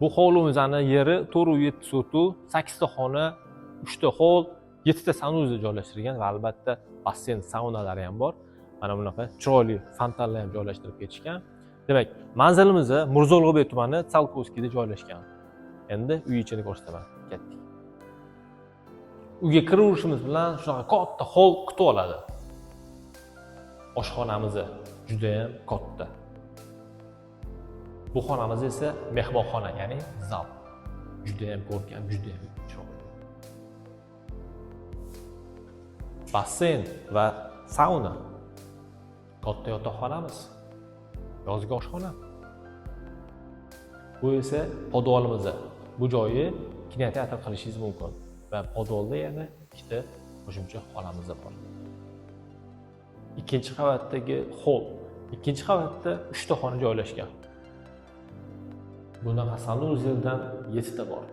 Bu hovlimizni yeri 4,7 sotu, 8 ta xona, 3 ta hol, 7 ta sanuzel joylashtirilgan va albatta basseyn, saunalari ham bor. Mana bunaqa chiroyli fontanlar ham joylashtirib ketishgan. Demak, manzilimiz Mirzo Ulug'bek tumani, Tsiolkovskiyda joylashgan. Endi uy ichini ko'rsataman. Ketdik. Uyga kiraverishimiz bilan shunaqa katta hol kutib oladi. Oshxonamiz juda ham katta. Bu xonamiz esa mehmonxona, ya'ni zal. Juda ham ko'rkam, juda ham chiroyli. Basseyn va sauna. Katta yotoqxonamiz. Yozgi oshxona. Bu esa podvalimiz. Bu joyi kinoteatr qilishingiz mumkin va podvalda yana ikkita qo'shimcha xonamiz bor. Ikkinchi qavatdagi hol. Ikkinchi qavatda 3 ta xona joylashgan. Bunaqa sanuzeldan 7 ta bor.